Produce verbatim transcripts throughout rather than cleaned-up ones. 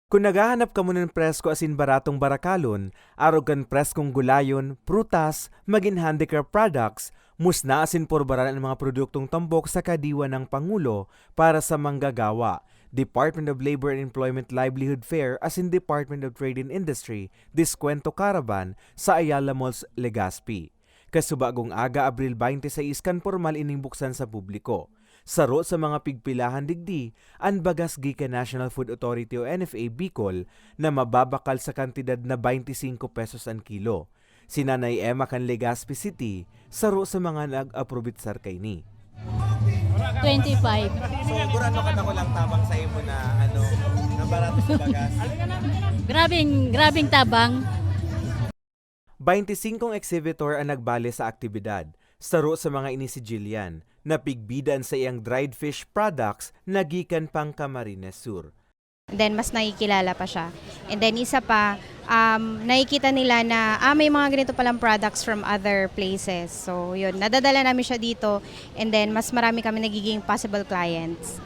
Kun naghahanap kamo nin presko asin baratong barakalon, arog kan preskong gulayon, prutas, magin handicraft products, musna asin purbaran an mga produktong tambok sa kadiwa ng Pangulo para sa manggagawa, Department of Labor and Employment Livelihood Fair asin Department of Trade and Industry, Deskwento Caravan sa Ayala Malls, Legazpi. Kasubagong aga, Abril twenty-six, kan pormal ining buksan sa publiko. Saro sa mga pigpilahan digdi, an bagas gikan National Food Authority o N F A Bicol na mababakal sa kantidad na twenty-singko pesos an kilo. Si Nanay Emma kan Legazpi City, saro sa mga nag-aprobitsar kaini. Twenty-five. So, gurano ka na ko lang tabang sa imo na, ano, na barato sa bagas? Grabing, grabing tabang. Twenty-singkong exhibitor ang nagbale sa aktibidad. Saro sa mga ini si Jillian, na pigbida an saiyang dried fish products na gikan pang Camarines Sur. Then mas nakikilala pa siya. And then isa pa, um, nakikita nila na ah, may mga ganito palang products from other places. So yun, nadadala namin siya dito and then mas marami kami nagiging possible clients.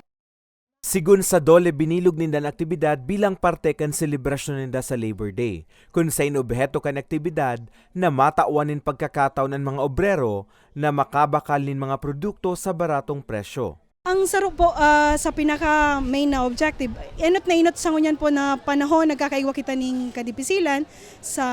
Sigun sa DOLE, binilog ninda an aktibidad bilang parte kan selebrasyon ninda sa Labor Day, kun sain obheto kan aktibidad na matawan nin pagkakataon an mga obrero na makabakal nin mga produkto sa baratong presyo. Ang saro po ah, sa pinaka main na objective, enot na enot sa ngunyan po na panahon nagkakaigwa kita ning kadipisilan sa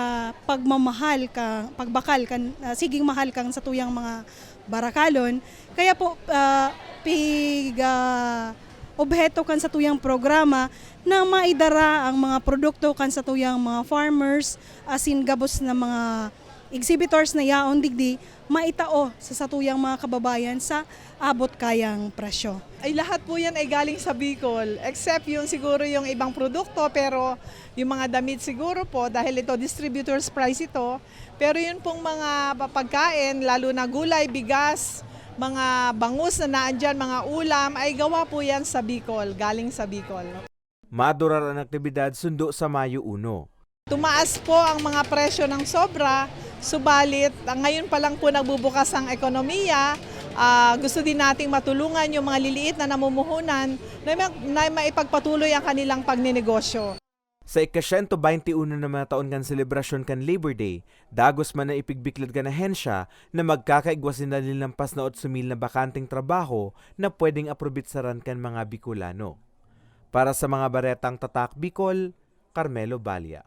pagmamahal ka, pagbakal kan ah, siging mahal kang satuyang mga barakalon. Kaya po ah, pig ah, obheto kan satuyang programa na maidara ang mga produkto kan satuyang mga farmers asin gabos na mga exhibitors na yaon digdi maitao sa satuyang mga kababayan sa abot kayang presyo. Ay lahat po yan ay galing sa Bicol, except yung siguro yung ibang produkto, pero yung mga damit siguro po, dahil ito distributor's price ito, pero yun pong mga pagkain, lalo na gulay, bigas, mga bangus na naandyan, mga ulam, ay gawa po yan sa Bicol, galing sa Bicol. Madurar an aktibidad sundo sa Mayo uno. Tumaas po ang mga presyo ng sobra, subalit ah, ngayon pa lang po nagbubukas ang ekonomiya. Ah, gusto din nating matulungan yung mga liliit na namumuhunan na, ma- na maipagpatuloy ang kanilang pagnenegosyo. Sa ika-siyento baynte uno na mga taon kan selebrasyon kan Labor Day, dagos man an ipigbiklad kan ahensya na magkakaigwa sinda nin lampas na otso mil na bakanteng trabaho na pwedeng aprobitsaran kan mga Bicolano. Para sa mga baretang Tatak Bicol, Carmelo Balia.